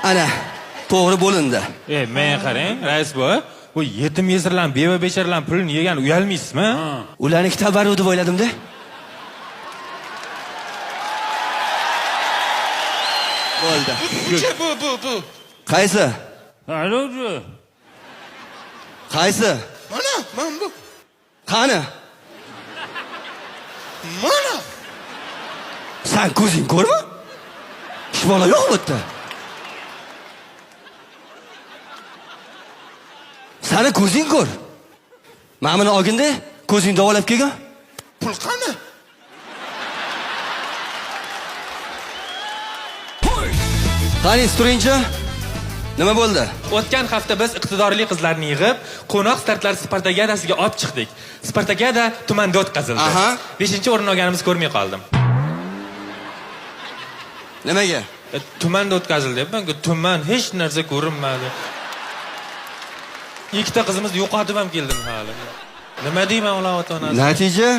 Ana, to'g'ri bo'lindi. Menga qarang, rais buva, bu yetim yesirlarni, beva becharalarni pulini yegan uyalmaysizmi? Ularniki tabarruk deb o'yladim-da. Bo'ldi. Bu bu bu. Qaysi? Alo. Qaysi? Mana, mana bu. Qani? Mana. San ko'zing ko'rma? Shu bola yo'q bu yerda. Sani ko'zing ko'r. Mana buni olginda, ko'zing davolab kelgin. Pul qani? Qani turingchi. Nima bo'ldi? O'tgan hafta biz iqtidorli qizlarni yig'ib, qo'noq startlar spartakiadasiga olib chiqdik. Spartakiada tumanda o'tkazildi. Aha. 5-o'rin olganimizni ko'rmay qoldim. Nimaga? Tumanda o'tkazildi. Menga tuman hech narsa ko'rinmadi. Ikkita qizimizni yo'qotib ham keldim hali. Nima deyman ular ota-onasi? Natija?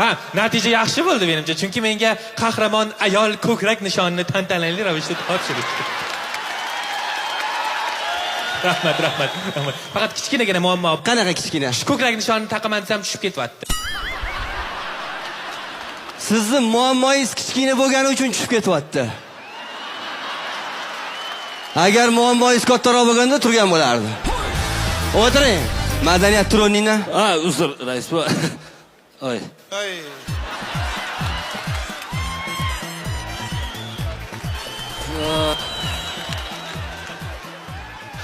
Ha, natija yaxshi bo'ldi menimcha, chunki menga qahramon ayol ko'krak nishonini tantanali ravishda topshirishdi. Rahmat, rahmat, rahmat. Faqat kichkinagina muammo. Qanaqa kichkina? Shu ko'krak nishonini taqaman desam tushib ketyapti. Sizni muammoyingiz kichkina bo'lgani uchun tushib ketyapti. Agar muammoyingiz kattaroq bo'lganda turgan bo'lardi. O'tiring. Madaniyat tur o'rningdan. Ha, uzr, rais buva. Oy. Ay.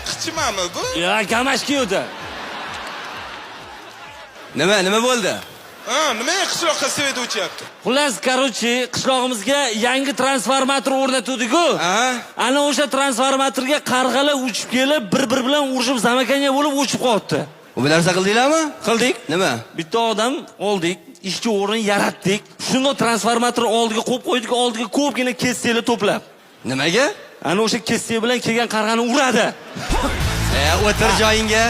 Qichimami bu? Ya, kamash kiyuvdi. Nima, nima bo'ldi? Ha, nimaga qishloqqa svet o'chyapti? Xullas, короче, qishlog'imizga yangi transformator o'rnatuvdik-ku. Aha. Ana o'sha transformatorga qarg'alar uchib kelib, bir-biri bilan urushib, zamakanya bo'lib o'chib qolibdi. Bu narsa qildinglarmi? Qildik. Nima? Bitta odam oldik, ishchi o'rnini yaratdik. Shundoq transformator oldiga qo'yib qo'ydik, oldiga ko'pgina kesaklar to'plab. Nimaga? Ana o'sha kesak bilan kelgan qarg'ani uradi. O'tir joyingga.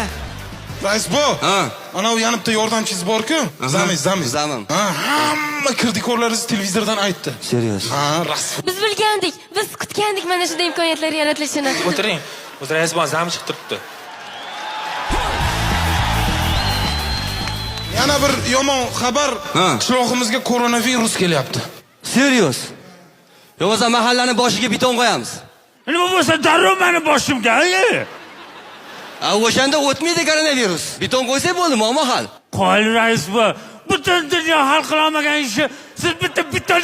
Rais bu. Ha. Ana u yana bitta yordamchingiz bor-ku. Zamingiz, zamingiz. Zamim. Ha, hamma kirdikorlaringizni televizordan aytdi. Serios. Ha, rost. Biz bilgandik, biz kutgandik mana shunday imkoniyatlar yaratilishini. O'tiring. O'zi rais buva zam chiqib turibdi. Yana bir yomon xabar, Ha. qishlog'imizga koronavirus kelyapti. Serios. Yo'q bo'lmasa mahallani boshiga beton qo'yamiz. Nima bo'lsa darrov mani boshimga, ey. A o'shanda o'tmaydi koronavirus. Beton qo'ysak bo'ldi, muammo hal. Qo'l rais bu. Butun dunyo hal qila olmagan ishni siz bitta beton